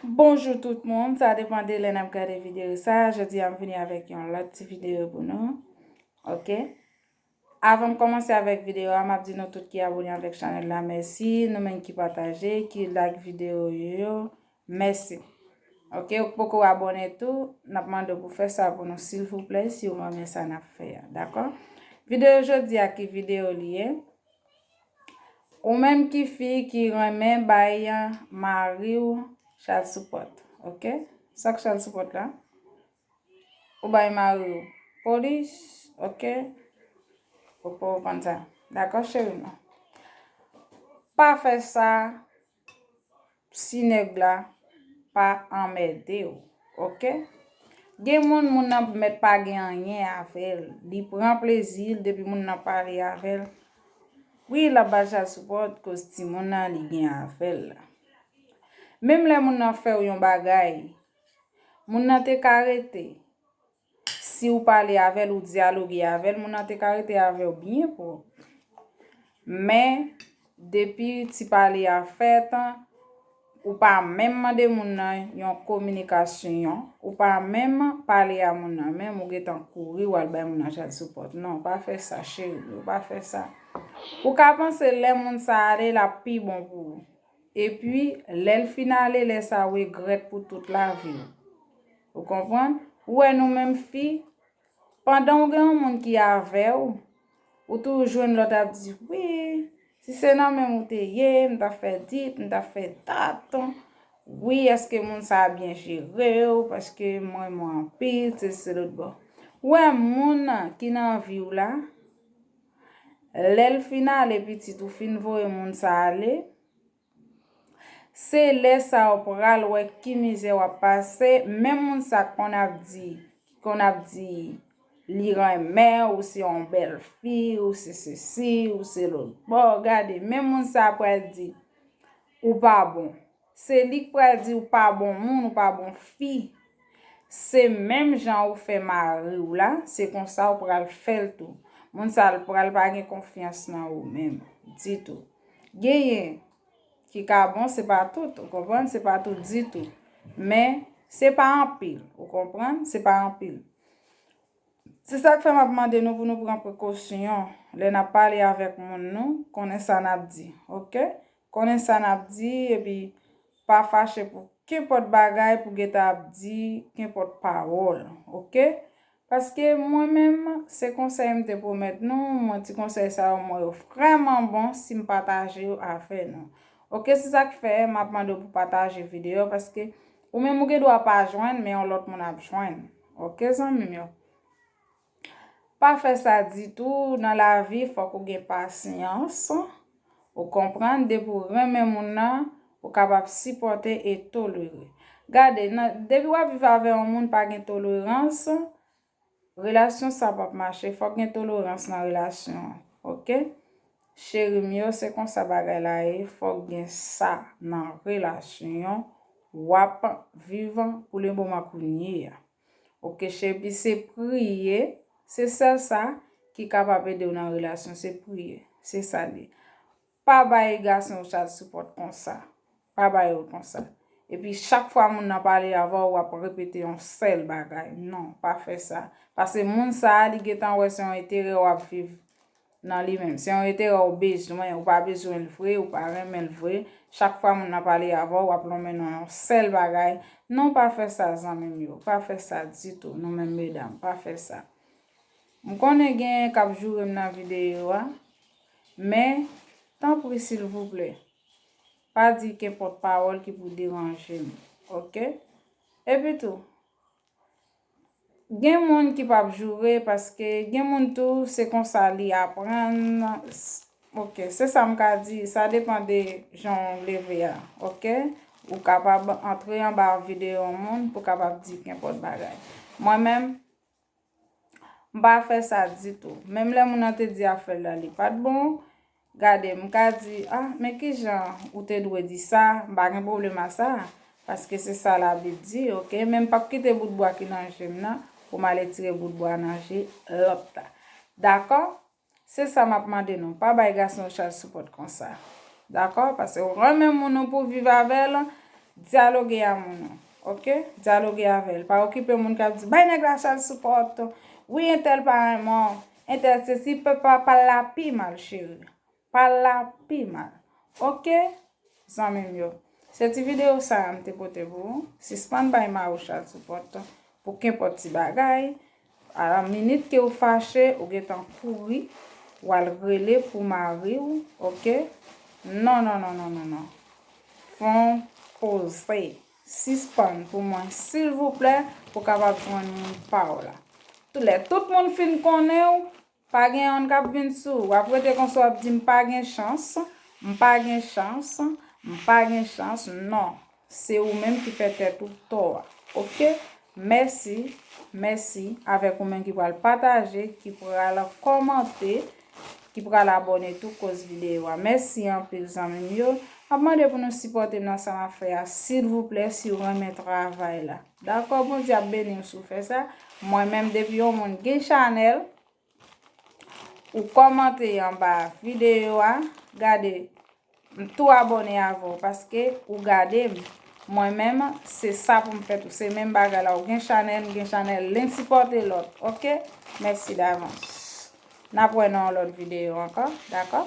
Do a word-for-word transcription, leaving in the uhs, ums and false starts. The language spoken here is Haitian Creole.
Bonjou tout moun, sa depann de lè n ap gade videyo sa. Jodi a m vini avèk yon lòt ti videyo pou nou. Ok. Avan m kòmanse avèk videyo a, m ap di nou tout ki abone avèk chanèl la mèsi, nou menm ki pataje, ki like videyo yo, mèsi. Ok, ou k poko abone tou, n ap mande w pou fè sa pou nou silvouplè, si w renmen sa n ap fè a, dakò? Videyo jodi a ki videyo li ye? Ou menm ki fi ki renmen bay mari w child support, ok? Sa k child support la? Ou bay mari w polis, ok? Ou poko konn sa. Dakò, cheri mwen? Pa fè sa si nèg la pa anmède w, ok? Gen moun, moun nan mèt pa gen anyen avè l. Li pran plezi l depi moun nan pale avè l. Wi, l ap ba l child support koz timoun nan li gen avè l la. Menm lè moun nan fè w yon bagay, moun nan te ka rete. Si w pale avè l, ou dyaloge avè l, moun nan te ka rete avè w byen pwòp. Men, depi ti pale a fèt, ou pa menm mande moun nan yon kominikasyon, ou pa menm pale a moun nan, menm ou gentan kouri, w al bay moun nan child support. Non, pa fè sa, cheri, ou pa fè sa. Ou ka panse lè moun sa ale, l ap pi bon pou ou. Epi, lè l fin ale, lè sa w regrèt pou tout lavi w. Ou konprann? Ou wè nou menm fi, pandan w gen yon moun ki avè w, ou toujou jwenn lòt ap di, wi, si se nan men m ou te ye, m t ap fè dit, m t ap fè dat. Wi, èske moun sa a byen jere w? Paske m renmen w anpil, se, se lòt bò. Ou wè moun ki nan vi w la, lè l fin ale, pitit ou fin voye moun sa ale, se lè sa w pral wè ki mizè w ap pase, menm moun sa k konn ap di, ki konn ap di li renmen w, ou se yon bèl fi, ou se sesi, ou se lòt bò, gade, menm moun sa pral di ou pa bon. Se li k pral di ou pa bon moun, ou pa bon fi. Se menm jan ou fè mari w la, se konsa ou pral fè l tou. Moun sa l pral pa gen konfyans nan ou menm, ditou. Genyen ki ka bon, se pa tout, ou konprann? Se pa tout ditou. Men, se pa anpil, ou konprann? Se pa anpil. Se sa k fè m ap mande nou pou nou pran prekosyon lè n ap pale avèk moun nou, konnen sa n ap di, ok? Konnen sa n ap di, epi pa fache pou kenpòt bagay pou gentan ap di kenpòt pawòl, ok? Paske mwen menm, se konsèy m te pwomèt nou, mwen ti konsèy sa yo, mwen yo vrèman bon si m pataje yo avè nou. Ok, se sa k fè m ap mande w pou pataje videyo, paske ou menm ou gen dwa pa jwenn, men yon lòt moun ap jwenn. Ok, zanmi m yo? Pa fè sa ditou. Nan lavi, fòk ou gen pasyans. Ou konprann? Depi w renmen moun nan, ou kapab sipòte e tolere. Gade, nan, depi w ap viv avè yon moun pa gen tolerans, relasyon sa p ap mache. Fòk gen tolerans nan relasyon an. Ok? Cheri m yo, se konsa bagay la ye. Fòk gen sa nan relasyon an. W ap viv pou le moman kounye a. Ok, cheri, se priye. Se sèl sa ki kapab ede w nan relasyon, se priye. Se sa l ye. Pa bay gason yo child support konsa. Pa bay yo l konsa. Epi chak fwa moun nan pale avè w, w ap repete yon sèl bagay. Non, pa fè sa. Paske moun sa a, li gentan wè se yon enterè w ap viv nan li menm. Se yon enterè w bezwen, ou pa bezwen l vre, ou pa renmen l vre. Chak fwa moun nan pale avè w, w ap lonmen nan yon sèl bagay. Non, pa fè sa, zanmi m yo. Pa fè sa ditou, nou menm medam, pa fè sa. M konnen gen k ap joure m nan videyo a, men, tanpri, silvouplè, pa di kenpòt pawòl ki pou deranje m, ok? Epi tou, gen moun ki p ap joure, paske gen moun tou, se konsa li aprann. Ok, se sa m ka di, sa depann de jan w leve a, ok? Ou kapab antre anba videyo yon moun pou kapab di kenpòt bagay. Mwen menm, m pa fè sa ditou. Menm lè moun nan te di afè l la, li pa t bon, gade, m ka di, ah, men kijan ou te dwe di sa, m pa gen pwoblèm a sa, paske se sa Labib di, ok? Men m p ap kite bout bwa ki nan je m nan pou m al retire bout bwa nan je lòt la. Dakò? Se sa m ap mande nou. Pa bay gason yo child support konsa. Dakò? Paske w renmen moun ou pou viv avè l, Dyaloge a moun ou, oke? Dyaloge avè l. Pa okipe moun k ap di, "Bay nèg la child support, wi, entèl pa renmen w, entèl sesi, pa, pa, pa l la pi mal, cheri. Pa l la pi mal." Oke, zanmi m yo. Se ti videyo sa a m te pote pou ou. Sispann bay mari w child support pou kenpòt ti bagay. A la minit ke w fache, ou gentan kouri, w al rele pou mari w, oke? Non, non, non, non, non, non. Fè yon poze. Sispann pou mwen, silvouplè, pou w kapab jwenn moun pa w la. Tou lè tout moun fin konnen w, pa gen yonn k ap vin sou ou. W ap rete konsa, w ap di, "M pa gen chans, m pa gen chans, m pa gen chans." Non. Se ou menm ki fè tèt ou tò a. Oke? Mèsi, mèsi avèk ou menm ki pral pataje, ki pral kòmante, ki pral abòne tou koz videyo a. Mèsi anpil, zanmi m yo. M ap mande pou nou sipòte m nan sa m ap fè a, silvouplè, si w renmen travay la. Dakò, Bondye ap beni w si w fè sa. Mwen menm, depi yon moun gen chanèl, ou kòmante anba videyo a, gade, m tou abòne avè w paske ou gade m. Mwen menm, se sa pou m fè tou. Se menm bagay la, ou gen chanèl, m gen chanèl, len sipòte lòt, oke? Mèsi davans. N ap wè nan yon lòt videyo ankò, dakò?